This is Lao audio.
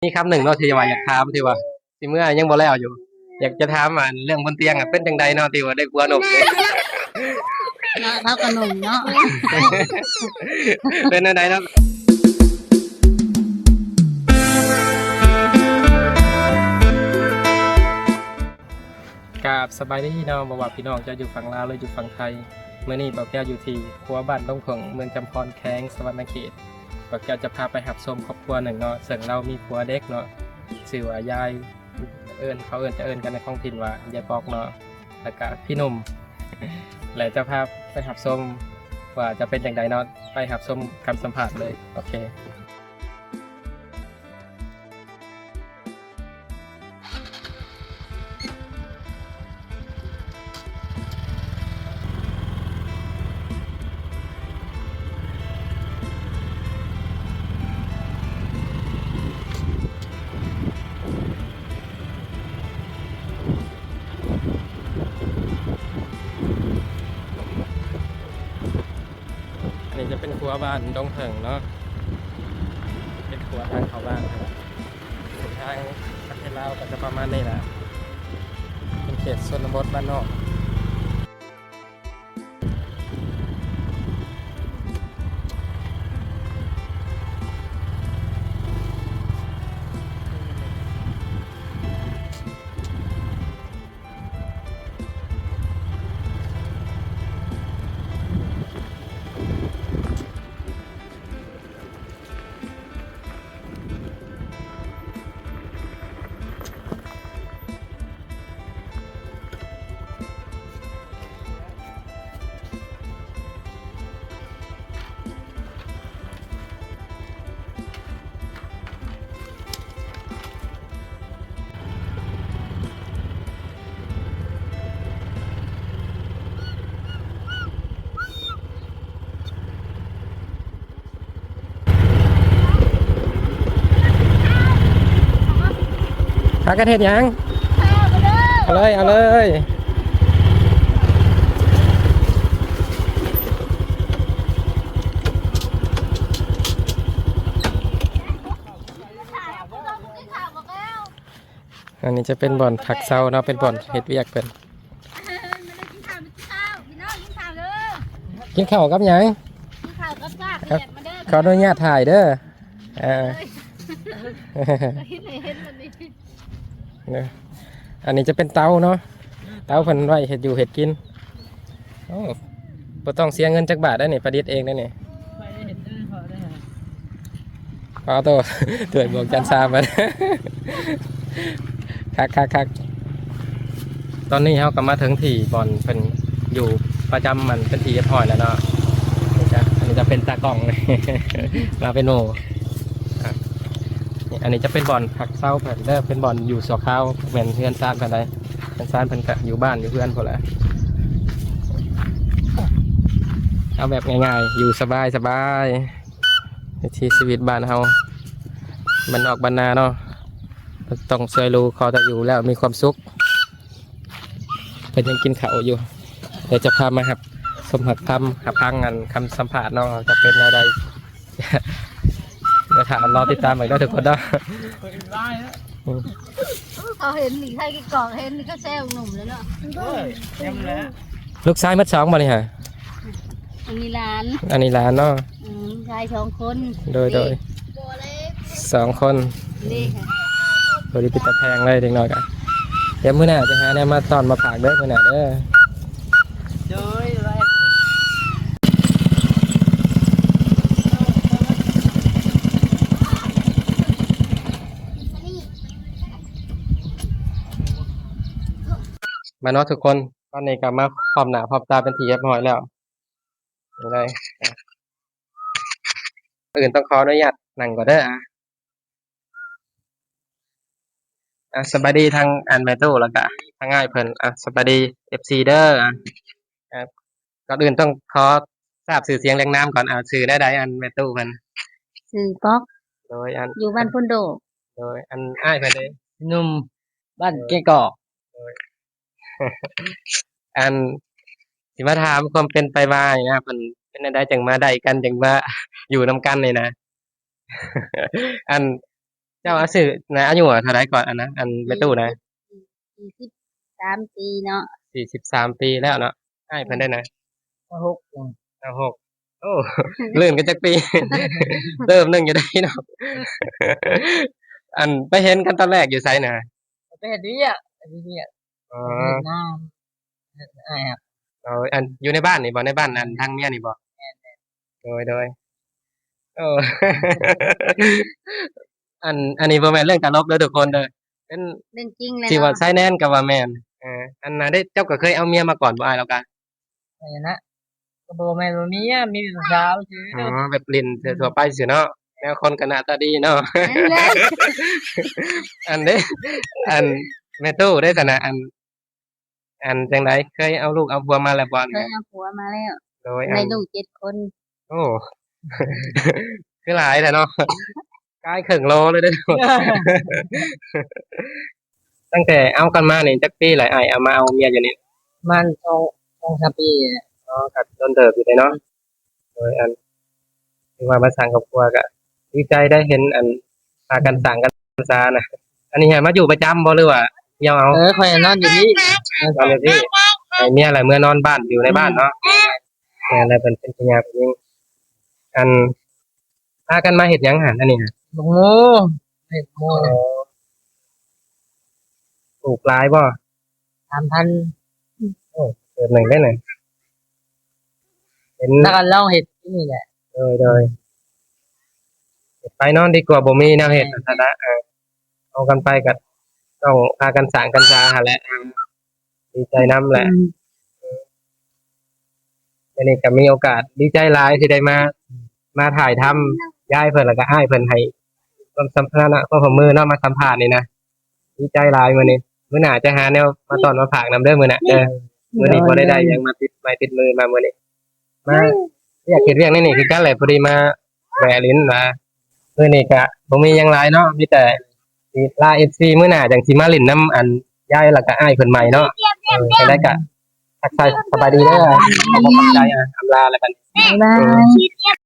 ມີຄຳໜຶ່ງເນາະ ທີ່ວ່າຢາກຖາມ ທີ່ວ່າຊິເມືອຍັງບໍ່ແລ້ວຢູ່ ຢາກຈະຖາມວ່າເລື່ອງບົນຕຽງອະ ເປັນຈັ່ງໃດເນາະ ທີ່ວ່າໄດ້ຜົວໜຸ່ມນີ້? ເນາະ ລາວກໍໜຸ່ມເນາະ. ເປັນແນວໃດເນາະ? ກາບສະບາຍດີເນາະ ບໍ່ວ່າພີ່ນ້ອງຈະຢູ່ຝັ່ງລາວ ຫຼື ຢູ່ຝັ່ງໄທ. ມື້ນີ້ບ່າວແກ້ວຢູ່ທີ່ຂົວບ້ານດົງເຜິ້ງ ເມືອງຈຳພອນ ແຂວງສະຫວັນນະເຂດ. ບ່າວແກ້ວຈະພາໄປຮັບຊົມຄອບຄົວໜຶ່ງເນາະ ເຊິ່ງລາວມີຜົວເດັກເນາະ ຊື່ວ່າຍາຍ ເອີ້ນ ເຂົາເອີ້ນ ຈະເອີ້ນກັນໃນທ້ອງຖິ່ນວ່າຍາຍປອກເນາະ ແລ້ວກະພີ່ໜຸ່ມ ແລະ ຈະພາໄປຮັບຊົມວ່າຈະເປັນຈັ່ງໃດເນາະ ໄປຮັບຊົມຄຳສຳພາດເລີຍ. ໂອເຄ. ອັນນີ້ຈະເປັນຂົວບ້ານດົງເຜິ້ງເນາະ ເປັນຂົວທາງເຂົ້າບ້ານ. ເສັ້ນທາງປະເທດລາວກໍຈະປະມານນີ້ແຫຼະ ເປັນເຂດຊົນນະບົດບ້ານນອກ. ພາກັນເຮັດຫຍັງ? ເອົາເລີຍ ເອົາເລີຍ. ອັນນີ້ຈະເປັນບ່ອນພັກເຊົາເນາະ ເປັນບ່ອນເຮັດວຽກເພິ່ນ. ກິນເຂົ້າ ກິນເຂົ້າ ພີ່ນ້ອງກິນເຂົ້າເດີ. ກິນເຂົ້າກັບຫຍັງ? ກິນເຂົ້າກັບຊາກແຂກມາເດີ. ຂໍອະນຸຍາດຖ່າຍເດີ. ເອີ ເອີຍ ເຫັນ ເຫັນແບບນີ້ເດີ. ອັນນີ້ຈະເປັນເຕົາເນາະ ເຕົາເພິ່ນໄວ້ເຮັດຢູ່ເຮັດກິນ. ໂອ້ ບໍ່ຕ້ອງເສຍເງິນຈັກບາດໄດ໋ນີ້ ປະດິດເອງໄດ໋ນີ້. ປາໂຕ ຖ້ວຍບວກຈານຊາມ ຄັກໆໆ. ຕອນນີ້ເຮົາກໍມາເຖິງທີ່ບ່ອນເພິ່ນຢູ່ປະຈຳ ມັນເປັນທີ່ຮຽບຮ້ອຍແລ້ວເນາະ. ນີ້ຈະ ອັນນີ້ຈະເປັນຕາກ້ອງ ມາເປັນໝູ່. ອັນນີ້ຈະເປັນບ່ອນພັກເຊົາເພິ່ນເດີ ເປັນບ່ອນຢູ່ຊົ່ວຄາວ ບໍ່ແມ່ນເຮືອນຊານເພິ່ນໃດ. ເຮືອນຊານເພິ່ນກະຢູ່ບ້ານຢູ່ເຮືອນພຸ້ນແຫຼະ. ເອົາແບບງ່າຍໆ ຢູ່ສະບາຍໆ ວິຖີຊີວິດບ້ານເຮົາ ບ້ານນອກບ້ານນາເນາະ. ຕ້ອງຊ່ວຍລູກ ຂໍແຕ່ຢູ່ແລ້ວມີຄວາມສຸກ. ເພິ່ນຍັງກິນເຂົ້າຢູ່ ດຽວຈະພາມາຮັບຊົມຮັບຟັງ ຮັບຟັງອັນຄຳສຳພາດເນາະ ຈະເປັນແນວໃດ. ດຽວຖ້າລໍຕິດຕາມເບິ່ງເດີທຸກຄົນເດີ. ເຂົາເຫັນນີ້ໃຜກິນກອກ ເຫັນນີ້ກໍແຊວໜຸ່ມແລ້ວເນາະ. ໂອ້ຍ ແຊວແລ້ວ. ລູກຊາຍໝົດສອງບໍ່ນີ້ຫະ? ອັນນີ້ຫຼານ ອັນນີ້ຫຼານເນາະ. ອືມ ຊາຍສອງຄົນ. ໂດຍ ໂດຍ ນີ້ ສອງຄົນ. ນີ້ ພໍດີເປັນຕາແພງເລີຍເດັກນ້ອຍກະ. ດຽວມື້ໜ້າຈະຫາແນວມາຕ້ອນມາຝາກເດີ ມື້ໜ້າເດີ. ໂດຍ. ມາເນາະທຸກຄົນ ຕອນນີ້ກໍມາພ້ອມໜ້າພ້ອມຕາເປັນທີ່ຮຽບຮ້ອຍແລ້ວ. ນີ້ເລີຍ ກ່ອນອື່ນຕ້ອງຂໍອະນຸຍາດນັ່ງກ່ອນເດີ. ອ່າ ສະບາຍດີທາງອັນແມ່ຕູ້ ແລ້ວກະທາງອ້າຍເພິ່ນ. ອ່າ ສະບາຍດີເອັຟຊີເດີ. ອ່າ ກ່ອນອື່ນຕ້ອງຂໍຊາບຊື່ສຽງຮຽງນາມກ່ອນ. ອ່າ ຊື່ແນວໃດອັນແມ່ຕູ້ເພິ່ນ? ຊື່ປອກ. ໂດຍ ອັນ ຢູ່ບ້ານໂພນໂດກ. ໂດຍ ອັນອ້າຍເພິ່ນເດ? ໜຸ່ມ ບ້ານແກງກອກ. ໂດຍ ອັນ ຊິມາຖາມຄວາມເປັນໄປມານີ້ນະ ເພິ່ນເປັນແນວໃດຈັ່ງມາໄດ້ກັນ ຈັ່ງມາຢູ່ນຳກັນນີ້ນະ? ອັນ ເຈົ້າອາຍຸນະ ອາຍຸເທົ່າໃດກ່ອນອັນນະ ອັນແມ່ຕູ້ນະ? ສີ່ສິບສາມປີເນາະ ສີ່ສິບສາມປີແລ້ວເນາະ. ອ້າຍເພິ່ນໄດ້ນະ? ຊາວຫົກ ຊາວຫົກ. ໂອ້ ລື່ນກັນຈັກປີ? ເຕີບໜຶ່ງຢູ່ໄດ໋ເນາະ. ອັນໄປເຫັນກັນຕອນແລກຢູ່ໃສນະ? ໄປເຮັດວຽກ ໄປເຮັດວຽກ. ອໍ ເຮັດນາ ເຮັດ ອ້າຍ ເອົາ ອັນຢູ່ໃນບ້ານນີ້ບໍ່? ໃນບ້ານອັນທາງເມຍນີ້ບໍ່? ແມ່ນໆ. ໂດຍໆ. ໂອ້ ອັນ ອັນນີ້ບໍ່ແມ່ນເລື່ອງຕະຫຼົກເດີທຸກຄົນເດີ ເປັນເລື່ອງຈິງເລີຍ ຊິວ່າຊາຍແດນກໍວ່າແມ່ນ. ເອີ ອັນນະເດ້ ເຈົ້າກໍເຄີຍເອົາເມຍມາກ່ອນບໍ່? ອ້າຍລາວກະ ໄປນະ ກໍບໍ່ແມ່ນວ່າເມຍ ມີແຕ່ສາວຊື່. ອໍ ແບບຫຼິ້ນທົ່ວໆໄປຊື່ເນາະ. ແນວຄົນກໍໜ້າຕາດີເນາະ. ອັນເດ້ ອັນແມ່ຕູ້ເດ້ຊັ້ນນະ ອັນ ອັນຈັ່ງໃດ ເຄີຍເອົາລູກເອົາຜົວມາແລ້ວບໍ່? ເຄີຍເອົາຜົວມາແລ້ວ. ໂດຍ ໄດ້ລູກເຈັດຄົນ. ໂອ້ ຄືຫຼາຍແທ້ເນາະ ກາຍເຄິ່ງໂລເລີຍເດ້. ຕັ້ງແຕ່ເອົາກັນມານີ້ຈັກປີແລ້ວ ອ້າຍເອົາມາເອົາເມຍຢູ່ນີ້? ປະມານສອງ ສອງສາມປີແລ້ວ. ອໍ ກໍດົນເຕີບຢູ່ເດ້ເນາະ. ໂດຍ ອັນ ຖືວ່າມາສ້າງຄອບຄົວກໍດີໃຈໄດ້ ເຫັນອັນ ພາກັນສ້າງກັນສານະ. ອັນນີ້ໃຫ້ມາຢູ່ປະຈຳບໍ່ ຫຼືວ່າທ່ຽວເອົາ? ເອີ ຂ້ອຍນອນຢູ່ພີ້ ນອນຢູ່ພີ້ ໃຫ້ເມຍລະເມືອນອນບ້ານ ຢູ່ໃນບ້ານເນາະ. ແມ່ນແລ້ວ ເພິ່ນເປັນພະຍາຜູ້ຍິງ. ອັນ ພາກັນມາເຮັດຫຍັງຫັ້ນ ອັນນີ້ຫັ້ນ? ບັກໂມ ເຮັດໂມ. ອໍ ປູກຫຼາຍບໍ່? ສາມພັນ. ໂອ້ ເຕີບໜຶ່ງເດ້ນະ ເຫັນ ແລ້ວກໍລອງເຮັດທີ່ນີ້ແຫຼະ. ໂດຍໆ ເຮັດໄປເນາະ ດີກວ່າບໍ່ມີແນວເຮັດ. ແມ່ນ ຫັ້ນນະ. ເອີ ເອົາກັນໄປກໍຕ້ອງພາກັນສ້າງກັນສາຫັ້ນແຫຼະ. ດີໃຈນຳແຫຼະ. ອືມ ມື້ນີ້ກໍມີໂອກາດ ດີໃຈຫຼາຍທີ່ໄດ້ມາ ມາຖ່າຍທຳຍາຍເພິ່ນ ແລ້ວກໍອ້າຍເພິ່ນໃຫ້ຄວາມສຳພັນນະ ຄວາມຮ່ວມມືເນາະ ມາສຳພາດນີ້ນະ. ດີໃຈຫຼາຍມື້ນີ້ ມື້ໜ້າຈະຫາແນວມາຕ້ອນມາຝາກນຳເດີມື້ໜ້າເດີ. ມື້ນີ້ບໍ່ໄດ້ໄດ້ຫຍັງມາຕິດໄມ້ຕິດມືມາມື້ນີ້ ມາວຽກເຮັດວຽກໃນນີ້ຄືກັນແຫຼະ ພໍດີມາແວະຫຼິ້ນວ່າ. ມື້ນີ້ກະບໍ່ມີຫຍັງຫຼາຍເນາະ ມີແຕ່ຊິລາເອັຟຊີ ມື້ໜ້າຈັ່ງຊິມາຫຼິ້ນນຳອັນຍາຍ ແລ້ວກະອ້າຍເພິ່ນໃໝ່ເນາະ. ເອີ ຈັ່ງໃດກະທັກທາຍສະບາຍດີເດີ ຂອບໃຈ ອຳລາແລ້ວກັນ ບາຍບາຍ.